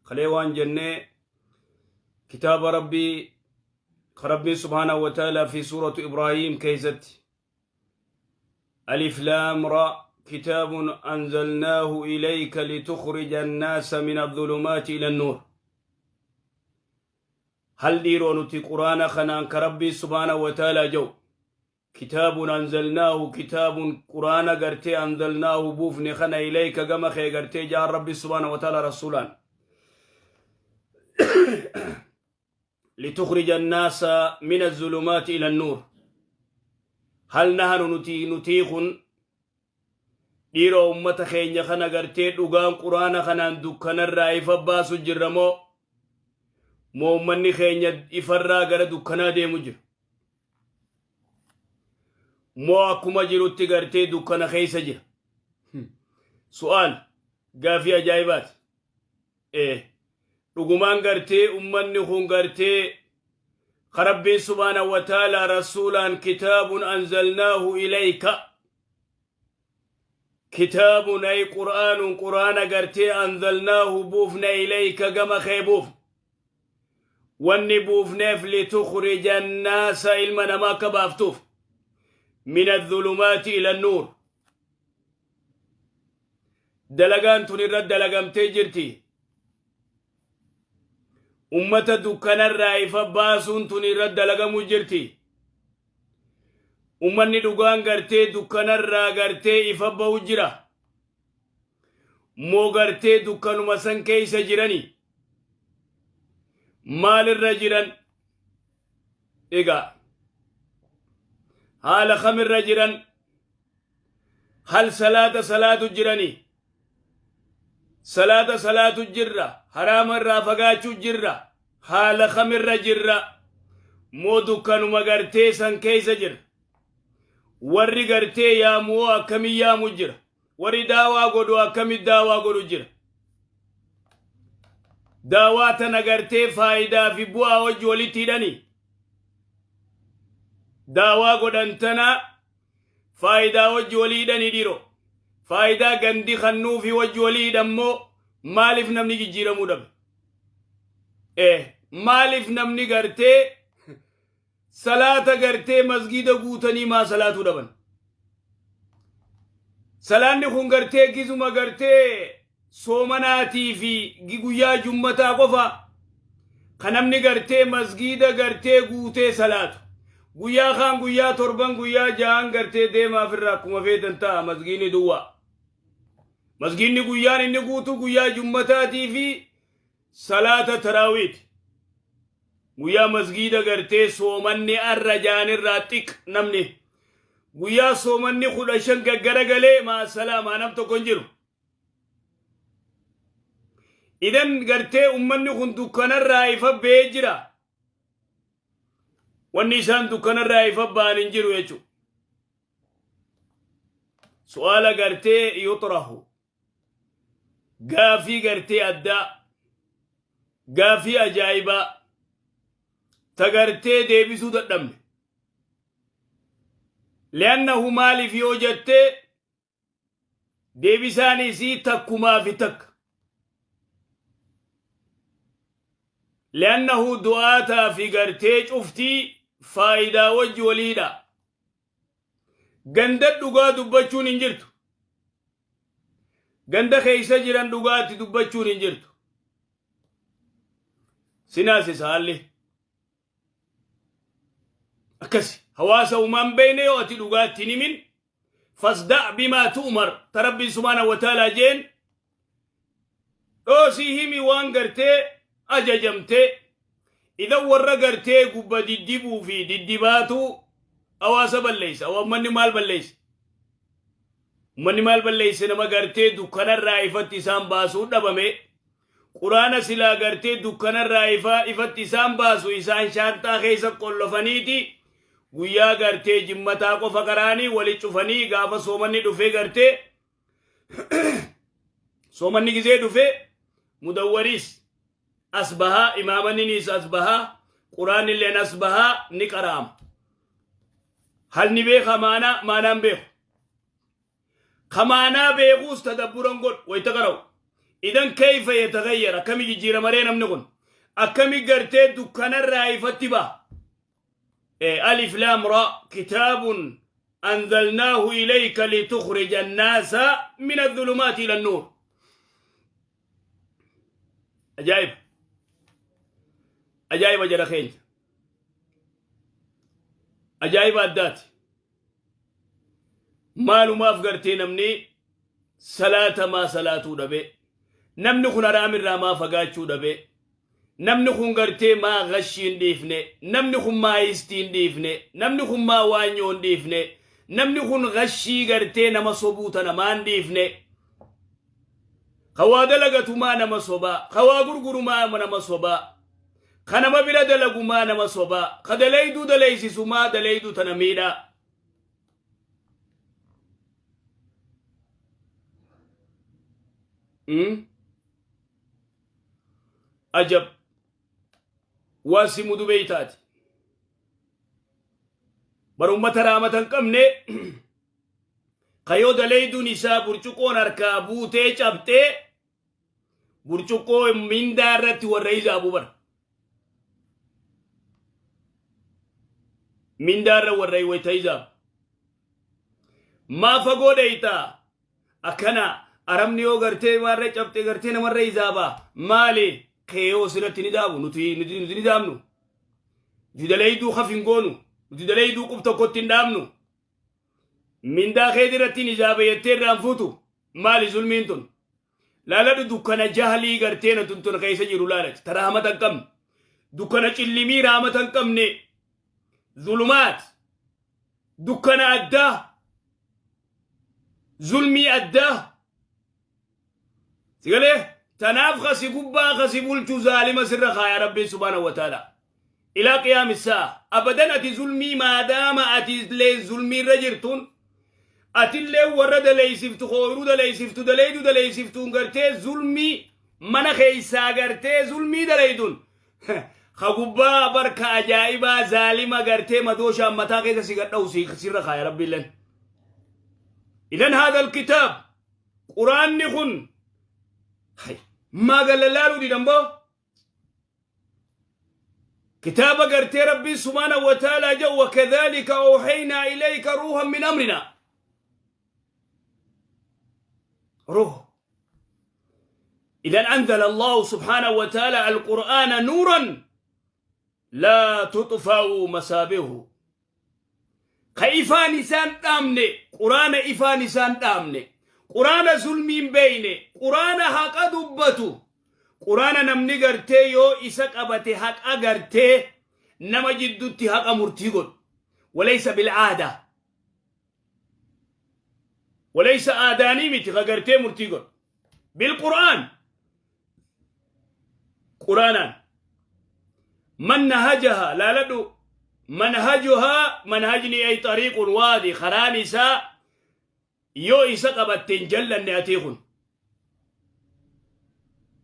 Kalee waan jennee kitaaba Rabbii ka Rabbiin subhaanahu wa ta'ala fi suuratu Ibraahiim keessatti Alif Laam Ra kitaabun anzalnaahu ilayka litukhrija annaasa min adh-dhulumaati ila an-nuur. Hal dhiiroo nuti Quraana kanaan ka Rabbiin subhaanahu wa ta'ala jedhu kitaabun anzalnaahu, kitaabun Quraana gartee anzalnaahu buufne kana ilayka gama kee gartee jaan Rabbi subhaanahu wa ta'ala rasuulaan litukhrija annaasa min azulumaati ila annuur. Hal nahanu nutii kun dhiiroo ummata keenya kana gartee dhugaan Quraana kanaan dukkanarraa ifa baasu jirra moo moo ummanni keenya ifarraa gara dukkanaa deemu jira moo akkuma jirutti gartee dukkana keessa jira? Su'aal gaafii ajaa'ibaati. Ee, dhugumaan gartee ummanni kun gartee ka Rabbiin subhaanahu wa ta'aalaa rasuulaan kitaabun anzalnaahu ilayka, kitaabun ay qur'aanun, qur'aana gartee anzalnaahu buufne, ilayka gama kee buufne, wanni buufneef litukhrija annaasa ilma namaa akka baaftuuf min adh-dhulumaati ila an-nuur. Dalagaan tun irra dalagamtee jirti. Ummata dukkanarraa ifa baasuun tun irra dalagamu jirti. Ummanni dhugaan gartee dukkanarraa gartee ifa ba'u jira moo gartee dukkanuma san keessa jirani? Maalirra jiran egaa? Haala kamirra jiran? Hal salaata salaatu jirani? Salaata salaatu jirra, haraama irraa fagaachuu jirra, haala kamirra jirra moo dukkanuma gartee san keessa jira? Warri gartee yaamu'oo akkamii yaamu jira? Warri daawaa godhu akkamii daawaa godhu jira? Daawaa tana gartee faayidaa fi bu'aa wajji walitti hidhanii daawaa godhan tana faayidaa wajji walii hidhanii dhiiroo? Faayidaa gandi kannuufi wajji walii hidhammoo maaliif namni jijjiiramuu dhabe? Ee, maaliif namni gartee salaata gartee masgiida guutanii maa salaatuu dhaban? Salaanni kun gartee gizuma gartee soomanaatii fi guyyaa jummataa qofa kan namni gartee masgiida gartee guutee salaatu. Guyyaa kaan, guyyaa torban, guyyaa ja'an gartee deemaaf irraa akkuma feetan ta'a, masgiidni duwwaa. Masgiidni guyyaan inni guutu guyyaa jummataatii fi salaata taraawiiti. Guyyaa masgiida gartee soomanni arra jaanirraa xiq namni. Guyyaa soomanni 15 gaggara galee maa salaamaa nam tokko hin jiru. Idan gartee ummanni kun dukkanarraa ifa ba'ee jira. Wanni isaan dukkanarraa ifa ba'an hin jiru jechuudha. Su'aala gartee yuxrahu, gaafii gartee addaa, gaafii ajaa'ibaa ta gartee deebisuu dadhabne. Li'annahu maaliif yoo jettee, deebisaan isii takkumaa fi takka. Li'annahu du'aataa fi gartee cuftii faayidaa wajji waliidha. Ganda dhugaa dubbachuun hin jirtu. Ganda keessa jiran dhugaatti dubbachuun hin jirtu. Sinaasisa haalli. Akkasi hawaasa uumaan beeyne yoo ati dhugaatti hin himin, fasda' bimaa tu'mar ta Rabbiin subhaanahu wa ta'aalaa jeen dhoosii himi waan gartee ajajamtee. Idan warra gartee gubba diddibuu fi diddibaatu hawaasa balleessa. Uummanni maal balleessa? Uummanni maal balleesse? Nama gartee dukkanarraa ifatti isaan baasuu dhabame. Quraana silaa gartee dukkanarraa ifatti isaan baasu isaan shaanxaa keessa qollofaniiti guyyaa gartee jimmataa qofa qaraanii wali cufanii, gaafa soomanni dhufee gartee soomanni gizee dhufee mudawwariis as bahaa, imaamanniniis as bahaa, quraanilleen as bahaa ni qara'ama. Hal ni beeka maanaa maanaan beeku. Ka maanaa beekuus tadabburan godhu wayita qara'u. Idan kayfa yataghayyar, akkami jijjiirama ree namni kun? Akkami gartee dukkanarraa ifatti ba'a? Alif laam ra, kitaabun anzalnaahu ilayka litukhrija annaasa min adh-dhulumaati ila an-nuur. Ajaa'iba! Ajaa'iba jara keenya! Ajaa'iba addaati! Maalumaaf gartee namni salaata maa salaatuu dhabee? Namni kun haraamirraa maa fagaachuu dhabee? Namni kun gartee maa gashii hin dhiifne? Namni kun maa histii hin dhiifne? Namni kun maa waanyoo hin dhiifne? Namni kun gashii gartee nama sobuu tana maa hin dhiifne? Ka waa dalagatu maa nama sobaa? Ka waa gurguru maa nama sobaa? Ka nama bira dalagu maa nama sobaa? Ka dalayduu dalaysisu maa dalayduu tana miidhaa? Ajab! Waan si mudu beeytaati. Bar ummata raamata hin qabne, ka yoo dalayduun isaa burcuqqoon harkaa buutee cabxee burcuqqoo mindaa irratti warra izaabu bar. Mindaa irra warra wayta izaabu. Maa fagoo dheeytaa? Akkana arabni yoo gartee maarra cabxe gartee namarra izaaba. Maali? Kee yoo sirratti ni daabu, nuti ni daabnu. Nuti dalayduu kaf hin goonu. Nuti dalayduu qub tokkotti hin dhaabnu. Mindaa keeti irratti ni izaaba jettee irraan fuutu. Maali zulmiin tun? Laaladhu, dukkana jahlii gartee na tun keessa jiru laalati. Ta rahmata hin qabne. Dukkana cillimii rahmata hin qabne. Zulumaat. Dukkana addaa. Zulmii addaa. Sigalee tanaaf kasi gubbaa kasi bulchu zaalima sirra kaaya Rabbiin subhaanahu wa ta'ala. Ilaa qiyaami sa'a. Abadan ati zulmii maadaama ati illee zulmii irra jirtuun, atillee warra daleeysiftu, kooyruu daleeysiftu, daleeydu daleeysiftuun, gartee zulmii mana keeysaa gartee zulmii daleeyduun, ka gubbaa barka ajaa'ibaa zaalima gartee madooshaan mataa keessa si gadha'u sirra kaaya Rabbiilleen. Idan haadha alkitaab, quraanni kun maa gallalaaluu didan boo? Kitaaba gartee Rabbiin subhaanahu wa ta'aalaa jedhu, wakadhalika awhaynaa ilayka ruuhan min amrina. Ruuh. Idan anzala Allahu subhaanahu wa ta'aalaa alqur'aana nuuran laa tuxfa'u masaabihu. Ka ifaan isaan dhaamne, quraana ifaan isaan dhaamne, quraana zulmiin beeyne, quraana haqa dubbatu, quraana namni gartee yoo isa qabate haqa gartee nama jiddutti haqa murtii godhu. Walaysa bil'aadaa. Walaysa aadaanii miti ka gartee murtii godhu. Bilqur'aan. Quraanaan. Man nahajaha laaladhu, manhajuhaa, manhajni ay xariiqun waadi, karaan isaa yoo isa qabatte hin jallanne atii kun.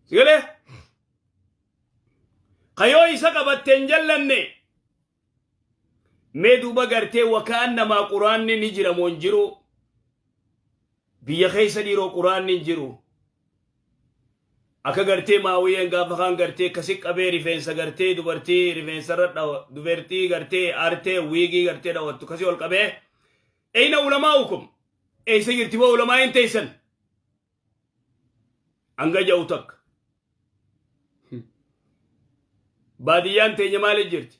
Sigalee? Ka yoo isa qabatte hin jallanne. Mee duuba gartee wakaan namaa quraanni ni jira moo hin jiru? Biyya keessa dhiiroo quraanni hin jiru. Akka gartee maawiyeen gaafa kaan gartee kasi qabee rifeensa gartee dubartii rifeensarra dhawa, dubartii gartee artee wiigii gartee dhawattu kasi ol qabee. Eyna ulamaa'ukum? Eessa jirti boo ulamaa'iin teessan? Hanga ja'u takka. Baadiyyaan teenya maaliif jirti?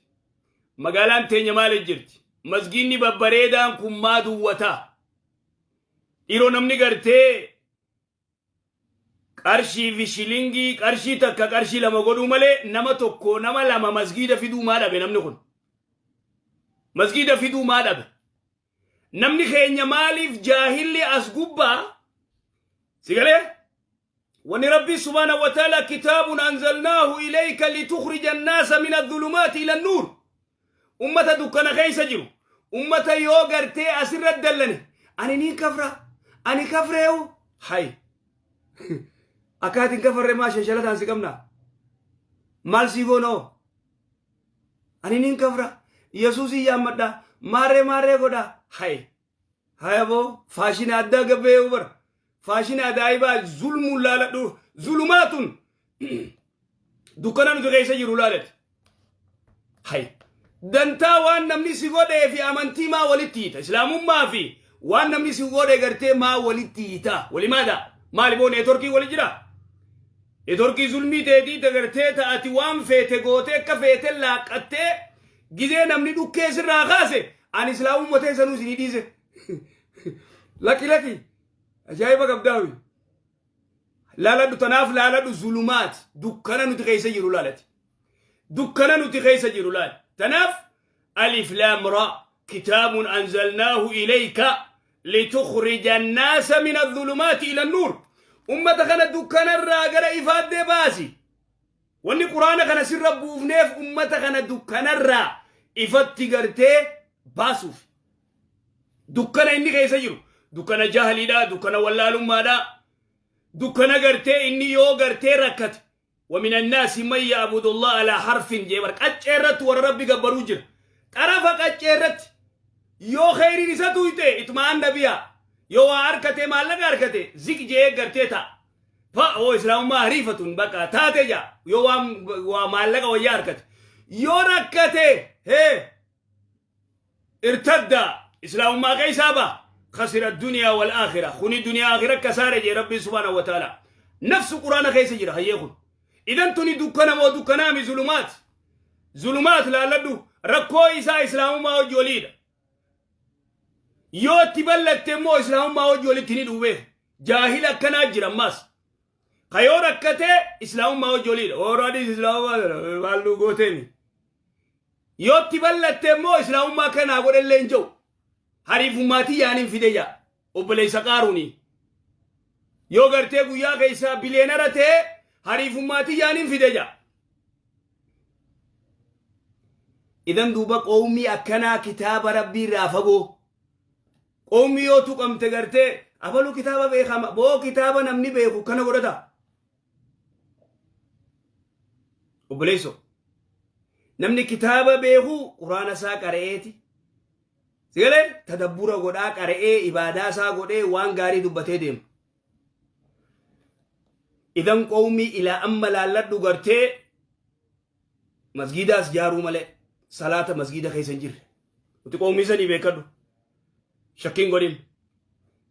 Magaalaan teenya maaliif jirti? Masgiinni babbareedaan kun maa duwwataa? Dhiiroo namni gartee qarshii fi shilingii qarshii takka qarshii lama godhuu malee nama tokko nama lama masgiida fiduu maa dhabe namni kun? Masgiida fiduu maa dhabe? Namni keenya maaliif jaahilli as gubbaa si galee? Wani Rabbi subhaanahu wa ta'ala, kitaabun anzalnaahu ilayka litukhrija annaasa min adh-dhulumaati ila an-nuur. Ummata dukkana keessa jiru. Ummata yoo gartee asirra dallane ani niin kafra, ani kafreewu hay. Akkaatiin kafarre maa sheshalataan si qabna? Maal sii goonoo? Ani niin kafra. Yesuusin yaammadha. Maarree maarree godha. Hay. Haya boo, faashina addaa gabbee'uu bara. Faashina ajaa'ibaa zulmuun laaladhu. Zulumaatun dukkana nuti keessa jiru laalati. Hay. Dantaa waan namni si godhee fi amantii maa walitti hiita? Islaamummaa fi waan namni si godhe gartee maa walitti hiita? Walimaadha. Maali boo networkii wali jira? Networkii zulmii teetii tagartee ta'ati waan feete gootee akka feete laaqqattee gizee namni dhukkee sirraa kaase ani islaamummaa teessanuu isinii dhiise. Laki laki. Ajaa'iba qabdaawi. Laaladhu, tanaaf laaladhu, zulumaati dukkana nuti keessa jiru laalati. Dukkana nuti keessa jiru laal. Tanaaf alif laam ra kitaabun anzalnaahu ilayka litukhrija annaasa min adh-dhulumaati ila an-nuur. Ummata kana dukkanarraa gara ifaaddee baasi. Wanni quraana kana sirra buufneef ummata kana dukkanarraa ifatti gartee baasuuf. Dukkana inni keessa jiru dukkana jahliidha, dukkana wallaalummaadha, dukkana gartee inni yoo gartee rakkate ومن الناس من يعبد الله على حرف jeebar qacceerratti warra rabbi gabbaruu jira. Xarafa qacceerratti yoo kheyriin isa tuyte itma'anna biha, yoo waa harkate, maallaqa harkate, zik jee gartee ta'a. Fa oo islaamummaa hariifatun bakka taate jaa yoo waa maallaqa wayyaa harkate. Yoo rakkate hee irtadda, islaamummaa keessaa ba. خسر الدنيا والآخرة. خني دنيا آخرة كسارة جي ربي سبحانه وتعالى نفس قرآن keessa jira hayyee kun. Idan tuni dukkana moo dukkanaami? Zulumaat, zulumaat laalladhu. Rakkoo isaa islaamummaa hojii oliidha. Yoo itti ballatte immoo islaamummaa hojii olitti ni dhuubeef. Jaahila akkanaa jira ammaas ka yoo rakkatee islaamummaa hojii oliidha. Ooraadhiis islaamummaa maalluu gooteemi. Yoo itti ballatte immoo islaamummaa kanaa godhellee hin jiru. Hariifummaatii yaaniin fide jaa obboleessa qaaruuni. Yoo gartee guyyaa keessaa billionaire ta'e hariifummaatii yaaniin fide jaa. Idan duuba qowmii akkanaa kitaaba rabbii irraa fagoo. Qowmii yoo tuqamte gartee abaluu kitaaba beekama boo kitaaba namni beeku kana godhata. Obboleessoo, namni kitaaba beeku quraana isaa qara'eeti. Sigalee tadabbura godhaa qara'ee ibaadaa isaa godhee waan gaarii dubbatee deema. Idan qowmii ilaa amma laalladhu gartee masgiidaas jaaruu malee salaata masgiida keessa hin jirre. Nuti qowmii sanii beekadhu. Shakkiin godhin.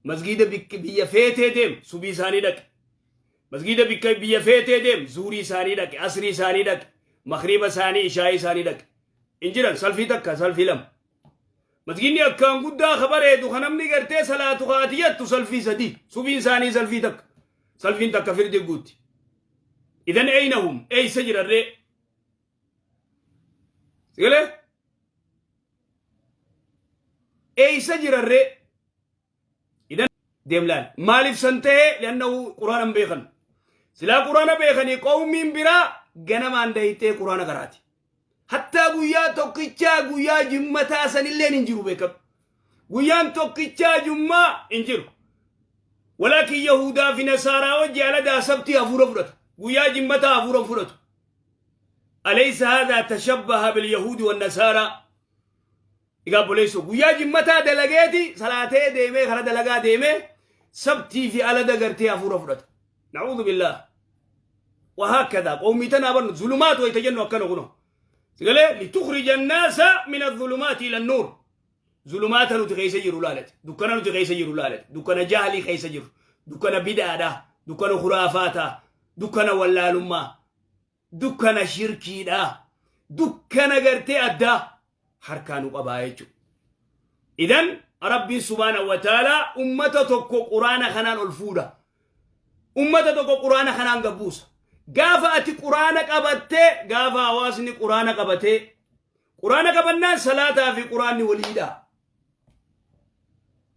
Masgiida biyya feetee deem, subii isaanii dhaqe. Masgiida bikka biyya feetee deem, zuurii isaanii dhaqe, asrii isaanii dhaqe, makriiba isaanii, ishaayii isaanii dhaqe. Hin jiran salfii takka, salfii lama. Masgiidni akkaan guddaa ka bareedu ka namni gartee salaatu ka ati jettu salfii sadii, subiin isaanii salfii takka. Salfiin takka firdi guutti. Idan aynahum, eeysa jirarree? Sigalee? Eeysa jirarree? Idan deemlaan maaliif san ta'e? Liannahu quraana hin beekan. Silaa quraana beekanii qawmiin biraa ganamaan dayitee quraana qaraati. Hattaa guyyaa tokkichaa guyyaa jimmataa sanilleen hin jiru beekamu. Guyyaan tokkichaa jummaa hin jiru. Walaakin Yahudaa fi Nasaaraa wajji aladaa sabtii hafuura fudhata. Guyyaa jimmataa hafuura hin fudhatu. أليس هذا تشبه باليهود والنصارى؟ Egaa obboleessoo, guyyaa jimmataa dalageeti salaatee deemee kara dalagaa deemee sabtii fi alada gartee hafuura fudhata. نعوذ بالله. وهكذا قومي تنا ظلمات ويتجنوا أكنوا كنو. سيقول لتخرج الناس من الظلمات إلى النور. Zulumaata nuti keessa jiru laalati. Dukkana nuti keessa jiru laalati. Dukkana jahalii keessa jiru. Dukkana bidaadha. Dukkana khuraafaata. Dukkana wallaalummaa. Dukkana shirkiidha. Dukkana gartee addaa harkaa nu qabaa jechuudha. Idan Rabbiin سبحانه وتعالى ummata tokko quraana kanaan ol fuudha. Ummata tokko quraana kanaan gabbuusa. Gaafa ati quraana qabattee, gaafa hawaasni quraana qabatee, quraana qabannaan salaataa fi quraanni waliidha.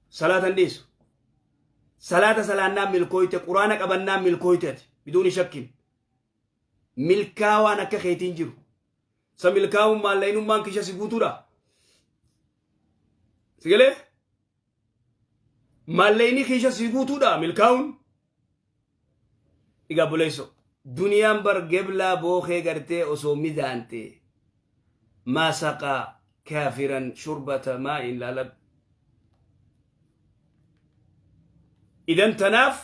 Salaatan dhiisu. Salaata salaannaan milkooyte, quraana qabannaan milkooyte ati بدون شك. Milkaawaan akka keetiin jiru. Sa milkaa'uun maallaqinummaan kisha si guutuudha. Sigalee? Maallaqni kisha si guutuudha milkaa'uun. Egaa buleesso. Duniyaan bar geblaa bookee gartee osoo midaante ما سقى كافرا شربة ماء laalab. Idan tanaaf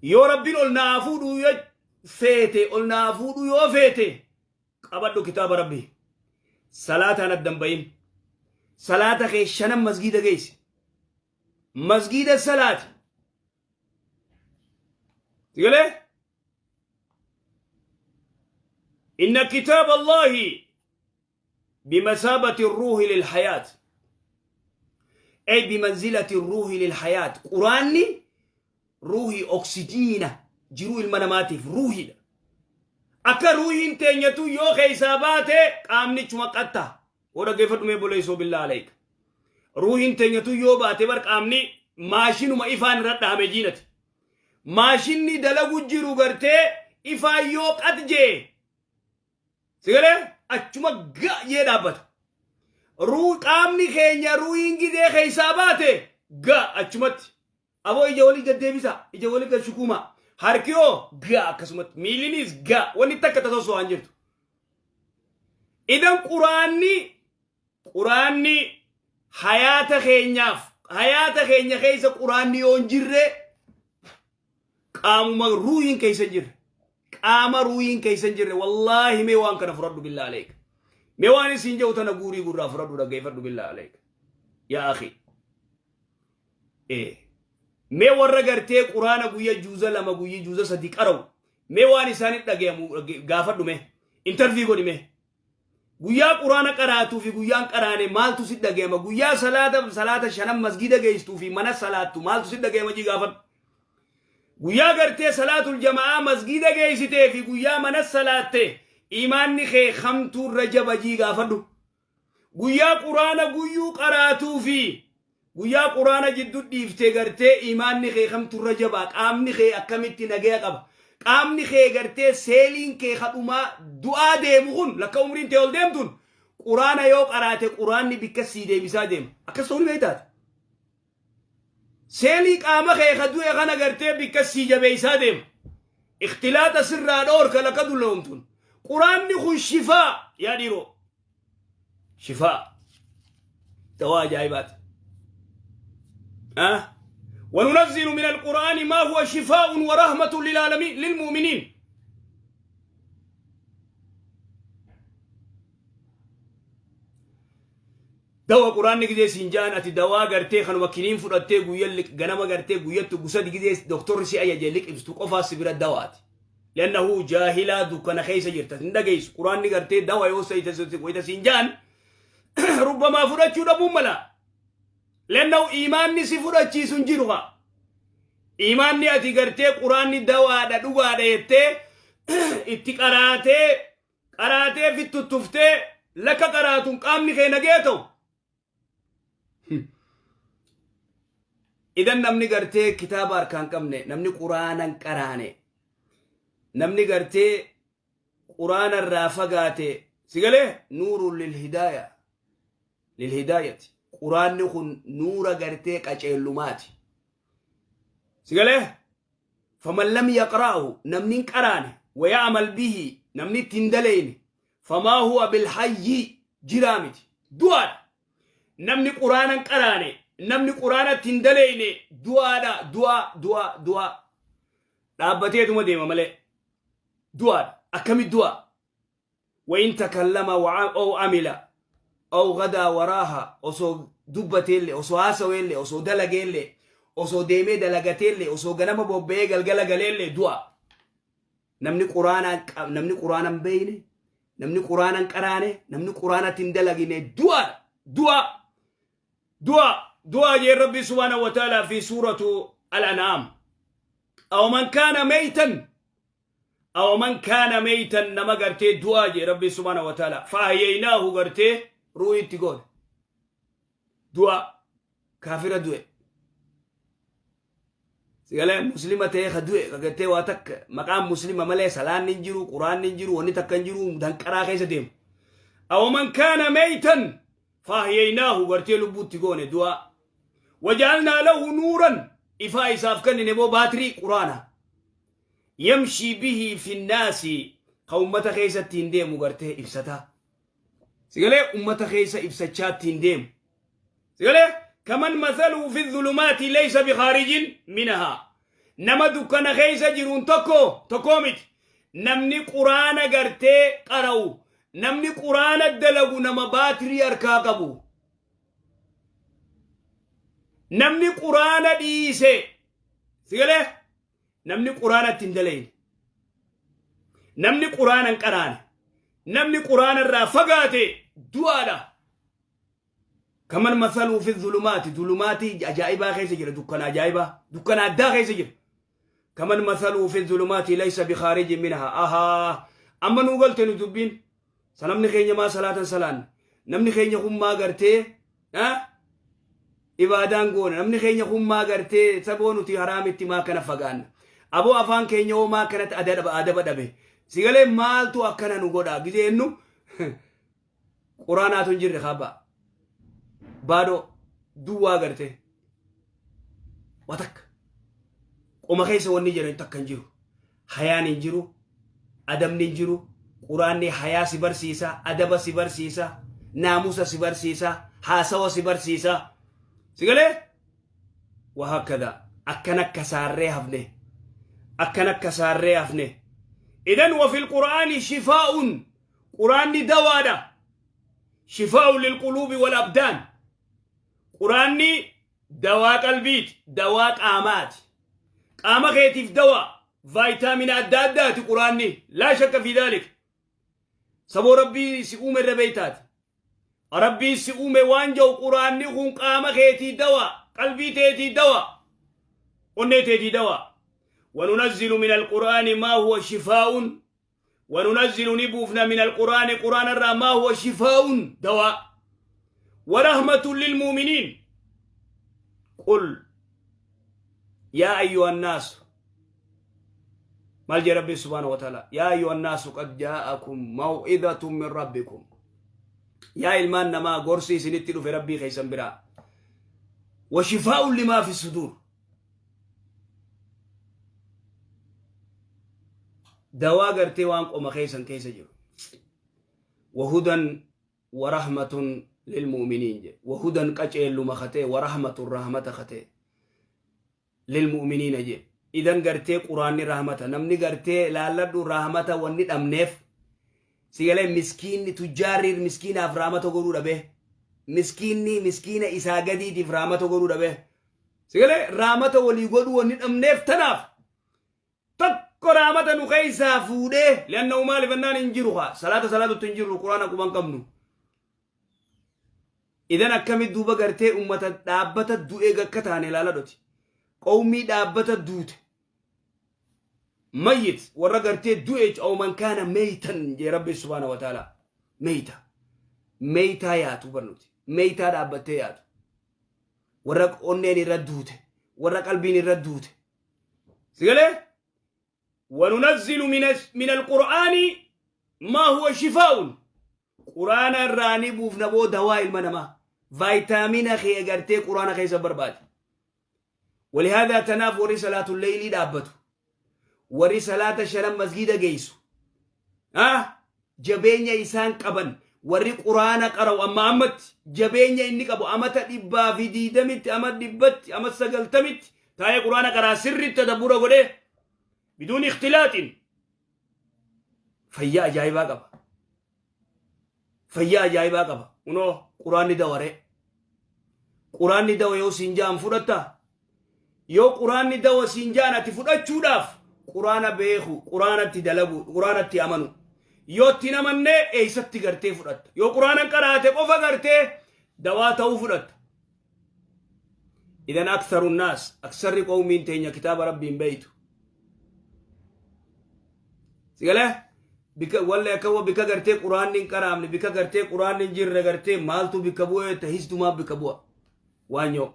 yoo Rabbiin ol naa fuudhuu yoo feete, ol naa fuudhuu yoo feete, qabadhu kitaaba Rabbii. Salaataan addan bahin. Salaata kee shanan masgiida geessi. Masgiida salaati. Sigalee? Inna kitaaba Allahi bimasaabati ruuhi lilhayaat. Ay bimanzilati ruuhi lilhayaat. Quraanni ruuhii, oksijiina jiruu ilma namaatiif ruuhiidha. Akka ruuhiin teenyatu yoo keessaa baate qaamnichuma qatta. Hoo dhaggeeffadhu mee boleessoo, billaa alayka. Ruuhiin teenyatu yoo baate bar qaamni maashinuma ifaan irra dhaame jiinati. Maashinni dalagu jiru gartee ifaan yoo qat jee, sigalee, achuma ga jee dhaabbata. Ruu qaamni keenya ruuhiin gidee keessaa baate ga achumatti. Aboo, ija walii gaddeebisa, ija walii gad shukuuma. Harki hoo ga akkasumatti, miillinis ga, wanni takka tasosoo waan jirtu. Idan quraanni hayaata keenyaaf, hayaata keenya keessa quraanni yoo hin jirre qaamuma ruuhiin keessa hin jirre. Qaama ruuhiin keessa hin jirre. Wallaahi, mee waan kana fudhadhu, billaa aleeka. Mee waan isin jedhu tana guurii gurraa fudhadhu, dhaggeeffadhu, billaa aleeka. Yaa akhi. Mee warra gartee quraana guyya juuza 2, guyya juuza 3 qara'u, mee waan isaanitti dhagayamu gaafadhu, mee interview godhi. Mee guyyaa quraana qaraatuu fi guyyaan qaraane maaltu si dhagayama? Guyyaa salaata shanan masgida geessituu fi mana salaattu maaltu si dhagayama jii gaafadhu. Guyyaa gartee salaatul jama'aa masgida geessitee fi guyyaa mana salaatte imaanni kee kamtuu irra jaba jii gaafadhu. Guyyaa quraana guyyuu qaraatuu fi guyyaa quraana jiddu dhiiftee gartee imaanni kee kamtu irra jabaa? Qaamni kee akkamitti nagaya qaba? Qaamni kee gartee seeliin kee kadhumaa du'aa deemu kun lakka umriin tee ol deemtuun quraana yoo qaraate quraanni bikka sii deebisaa deema. Akkas ta'uu ni beektaati. Seelii qaama kee ka du'e kana gartee bikka sii jabeessaa deema. Ikhtilaaxa sirraa dhoorka lakka dulloomtuun. Quraanni kun shifaa, yaa dhiiroo. Shifaa. Dawaa ajaa'ibaati. أه؟ وننزل من القرآن ما هو شفاء ورحمة للعالمين للمؤمنين. Dawa quraanni gizee siin ja'an, ati dawaa gartee kanuma kiniin fudhattee guyya ganama gartee guyyattu gusa gizee doktorri si ajaje liqimstu qofaa si bira dawaati. Lannahu jaahilaa dukkana keessa jirta, hin dhageessu. Quraanni gartee dawa yoo wayita siin ja'an rubbamaa fudhachuu dhabuun mala. Lannahu imaanni si fudhachiisu hin jiru haa. Imaanni ati gartee quraanni dawaadha, dhugaadha jettee itti qaraatee qaraatee fittuttuftee lakka qaraatuun qaamni kee nagee ta'u. Idan namni gartee kitaaba harkaan qabne, namni quraana hin qaraane, namni gartee quraana irraa fagaate, sigalee, nuurun lilhidaaya lilhidaayati. Quraanni kun nuura gartee qaceellumaati. Sigalee, faman lam yaqra'ahu, namni hin qaraane, waya'amal bihi, namni itti hin daleyne, famaa huwa bilhayyi, jiraa miti, du'aadha. Namni quraana hin qaraane, namni quraanatti hin daleyne du'aadha. Du'aa, du'aa, du'aa, dhaabbateetuma deema malee du'aadha. Akkami du'a? Wain takallama aw amila aw gadaa waraaha, osoo dubbateellee, osoo haasaweellee, osoo dalageellee, osoo deemee dalagateellee, osoo ganama bobba'ee galgala galeellee du'a. Namni quraanaa namni quraana hin beeyne, namni quraana hin qaraane, namni quraanatti hin dalagine du'aadha. Du'a, du'a, du'a jeen Rabbi subhaanahu wa ta'ala fi suuratu Al-An'am. Aw man kaana meytan, aw man kaana meytan, nama gartee du'aa jee Rabbi subhaanahu wa ta'ala, fa'ahyaynaahu, gartee ruuhi itti goone. Du'a, kaafira du'e. Sigalee, muslima ta'ee ka du'e, ka gartee waa takka maqaan muslima malee salaanni hin jiru, quraanni hin jiru, wanni takka hin jiru, danqaraa keessa deemu. Aw man kaana meytan fa'ahyaynaahu, gartee lubbuutti goone, du'a. Waja'alnaa lahu nuuran, ifaa isaaf kennine moo, baatirii quraana. Yamshii bihi fi nnaasi, ka ummata keessatti hin deemu gartee ibsataa. Sigalee, ummata keessa ibsachaa ittiin deemu. Sigalee. Kaman mathaluhu fi dhulumaati laysa bikhaarijin minhaa. Nama dukkana keessa jiruun tokko tokkoo miti. Namni quraana gartee qara'u, namni quraana dalagu nama baatirii harkaa qabu. Namni quraana dhiise si galee namni quraana itti hin dalayne. Namni quraana hin qaraane. Namni quraana irraa fagaate du'aadha. Kaman masaluu fi zulumaati zulumaatii ajaa'ibaa keessa jira dukkana ajaa'ibaa dukkana addaa keessa jira. Kaman masaluu fi zulumaati laysa bikaarijin minhaa ahaa amma nuu galte nu dubbiin sa namni keenya maa salaatan salaanne namni keenya kun maa gartee ibaadaan goona namni keenya kun maa gartee saboo nuti haraamitti maa kana fagaanna aboo afaan keenya hoo maa kanatti adaba dhabe sigalee maaltu akkana nu godha gizee ennu Quraanaatu hin jirre kaabaa. Baadoo duwwaa gartee. Waa takka. Qoma keessa wanni jiran takka hin jiru. Hayaan hin jiru. Adabni hin jiru. Quraanni hayaa si barsiisa. Adaba si barsiisa. Naamusa si barsiisa. Haasawa si barsiisa. Si galee? Wahakkada. Akkana kasaarree hafne. Akkana kasaarree hafne. Idan wa fil qur'aani shifaa'un. Quraanni dawaadha. Shifaa'u lilquluubi wal abdaan. Quraanni dawaa qalbiiti, dawaa qaamaati. Qaama keetiif dawaa, vaayitaamina adda addaati quraanni. Laa shakka fi daalik. Saboo Rabbii si uume irra beeytaati. Rabbiin si uume waan jedhu quraanni kun qaama keetii dawaa, qalbii teetii dawaa, onnee teetii dawaa. وننزل من القرآن ما هو شفاء وننزل نبوفنا من القرآن قرآن الرا ما هو شفاء دواء ورحمة للمؤمنين قل يا أيها الناس مال ربي سبحانه وتعالى يا أيها الناس قد جاءكم موعظة من ربكم يا إلمان نما قرسي سنتلو في ربي خيسا برا وشفاء لما في الصدور Dawaa gartee waan qoma keessan keessa jiru. Wahudan warahmatun lilmu'miniin jedhe. Wahudan qaceelluma katee warahmatun rahmata katee lilmu'miniina jedhe. Idan gartee quraanni rahmata. Namni gartee laalladhu rahmata wanni dhabneef si galee miskiinni tujjaarri miskiinaaf rahmata godhuu dhabee miskiinni miskiina isaa gadiitiif rahmata godhuu dhabee si galee rahmata walii godhuu wanni dhabneef tanaaf tokko rahmata nu keessaa fuudhee li'annahu maaliif ennaan hin jiru haa salaata salaatutti hin jirru quraana quban qabnu. Idan akkami duuba gartee ummata dhaabbata du'ee gakka taane ilaala dhoti. Qawmii dhaabbata duute. Mayyit warra gartee du'e aw man kaana meeytan jee rabbi subhaana wa ta'ala. Meeyta. Meeytaa yaatu barnuti. Meeytaa dhaabbattee yaatu. Warra onneen irra duute. Warra qalbiin irra duute. Sigalee? Wanunazzilu min alqur'aani maa huwa shifaa'un. Quraana irraa ni buufna boo dawaa ilma namaa. Vaayitaamina kee gartee quraana keessa barbaadi. Walihaadaa tanaaf warri salaatu leeylii dhaabbatu. Warri salaata shanan masgiida geessu. Jabeenya isaan qaban warri quraana qara'u amma ammatti jabeenya inni qabu amata 120tti ama 100tti ama 90tti taa'ee quraana qaraa sirriitti tadabbura godhee biduun ikhtilaaxin fayyaa ajaa'ibaa qaba. Fayyaa ajaa'ibaa qaba. Kunoo quraanni dawaree. Quraanni dawa yoo siin ja'an fudhatta. Yoo quraanni dawa siin ja'an ati fudhachuudhaaf quraana beeku, quraanatti dalagu, quraanatti amanu. Yoo itti hin amannee eessatti gartee fudhatta. Yoo quraana qaraate qofa gartee dawaa ta'uu fudhatta. Idan aktharu naas aksarri qawmiin teenya kitaaba rabbiin beeytu. Sigalee bika walli akka wa bika gartee quraanni hin qaraamne bika gartee quraanni hin jirre gartee maaltu bika bu'ee ta hisdumaa bika bu'a. Waanyoo.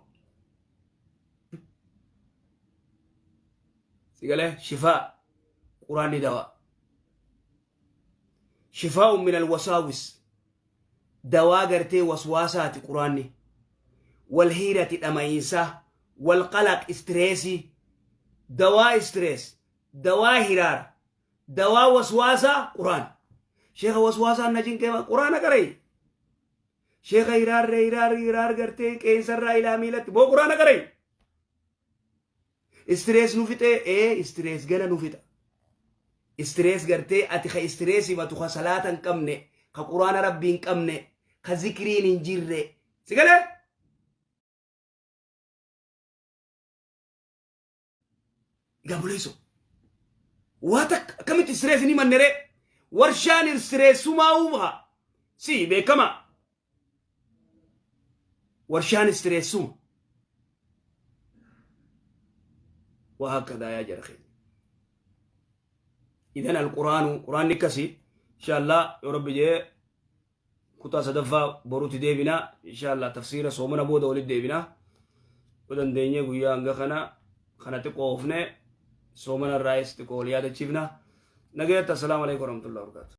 Sigalee shifaa quraanni dawaa. Shifaa'un min alwasaawis dawaa gartee waswaasaati quraanni. Walhiirati dhama'iinsaa walqalaq istireesii dawaa istirees dawaa hiraara dawaa waswaasaa quraan. Sheekha waswaasaan na cinqee quraana qara'i. Sheekha hiraarree hiraar hiraar gartee qeensarraa ilaa miilatti boo quraana qara'i. Stress nu fixee ee stress gana nu fixa. Stress gartee ati ka stress himatu ka salaata hin qabne, ka quraana rabbii hin qabne, ka zikriin hin jirre. Si galee? Gabuleeso. Waa takka akkamitti stress ni manneree? Warshaan stressummaa uuma. Si beekama. Warshaan stressuma. Waa hakkadaa yaa jara keenya. Idan alquraanu quraanni akkasi inshallah yoo rabbi jee kutaa sadaffaa boruutti deebina inshallah tafsiira soomana booda walitti deebina yoo dandeenye guyyaa hanga kana kana xiqqoo oofne soomana irraayis xiqqoo wal yaadachiifna nagayatti assalaamu alaikum warahmatullahi wabarakatuh.